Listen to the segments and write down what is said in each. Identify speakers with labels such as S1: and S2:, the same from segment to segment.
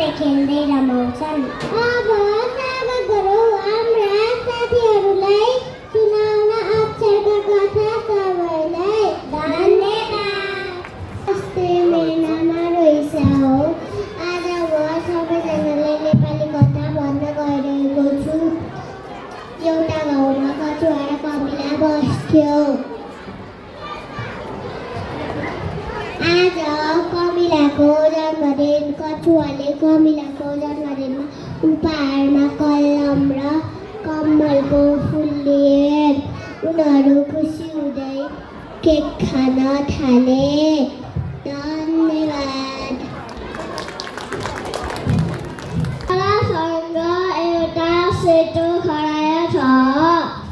S1: खेल्दै खेल्दै रमाउँछन्। अब स्वागत गरौँ हाम्रा साथीहरूलाई सुनाउन अक्षरका कथा सबैलाई। धन्यवाद। नमस्ते, मेरो नाम रोइसा हो। आज म सबैजनालाई नेपाली कथा भन्न गइरहेको छु। एउटा गाउँमा कछुवा र कमिला बस्थ्यो। आज कमिलाको जन्मदिन। कछुवाले कमिलाको जन्मदिनमा उपहारमा कलम र कमलको फुल लिए। उनीहरू खुसी हुँदै केक खान थाले। धन्यवाद। कलासँग एउटा सेतो खरायो छ।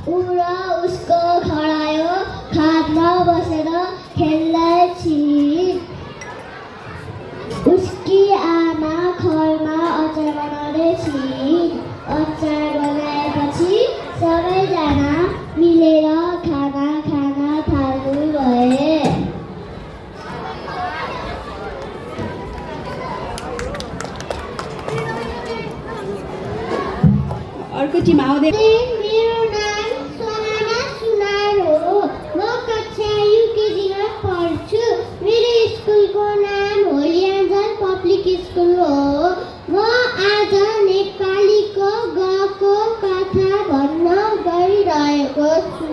S1: ऊ र उसको खरायो खाटमा बसेर खेल्दैछिन्। उसकी आमा खरमा अचार बनाउँदैछिन्। अचार बनाएपछि सबैजना मिलेर खाना खान थाल्नु भए।
S2: अर्को टिम आउँदै।
S1: मेरो नाम सोहाना सुनार हो। म कक्षा युकेजीमा पढ्छु। मेरो स्कुलको नाम होली एन्जल पब्लिक स्कुल हो। म आज नेपालीको गएको कथा भन्न गइरहेको छु।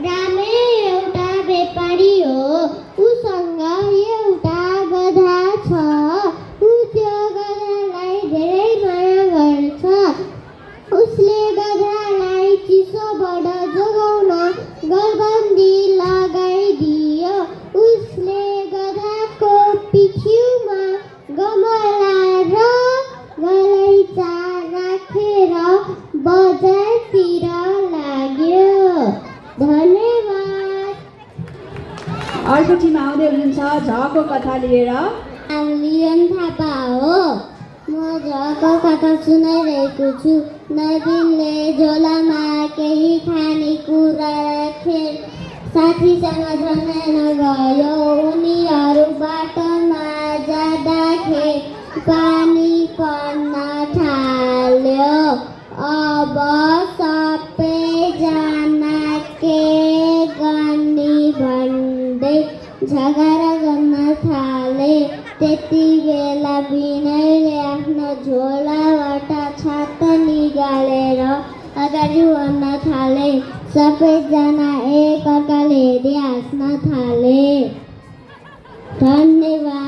S1: रामे एउटा व्यापारी हो। उसँग एउटा गधा छ। ऊ त्यो गधालाई धेरै माया गर्छ। उसले गधालाई चिसोबाट जोगाउन गलबन्दी लगाइदियो। उसले गधाको पिठ्युमा गमला र गलैँचा राखेर बजारतिर लाग्यो। धन्यवाद।
S2: अर्को टिम आउँदै हुनुहुन्छ झको कथा लिएर।
S1: नाम लियन थापा हो। म झको कथा सुनाइरहेको छु। नदीले झोलामा केही खानेकुरा राखे साथीसँग झमेन गयो। उनीहरू बाटोमा जाँदाखेरि पानी पर्न थाल्यो। अब सबैजना के गर्ने भन्दै झगडा गर्न थाले। त्यति बेला विनयले आफ्नो झोलाबाट छाता निकालेर अगाडि बढ्न थाले। सबैजना एकअर्काले हेरी हाँस्न थाले। धन्यवाद।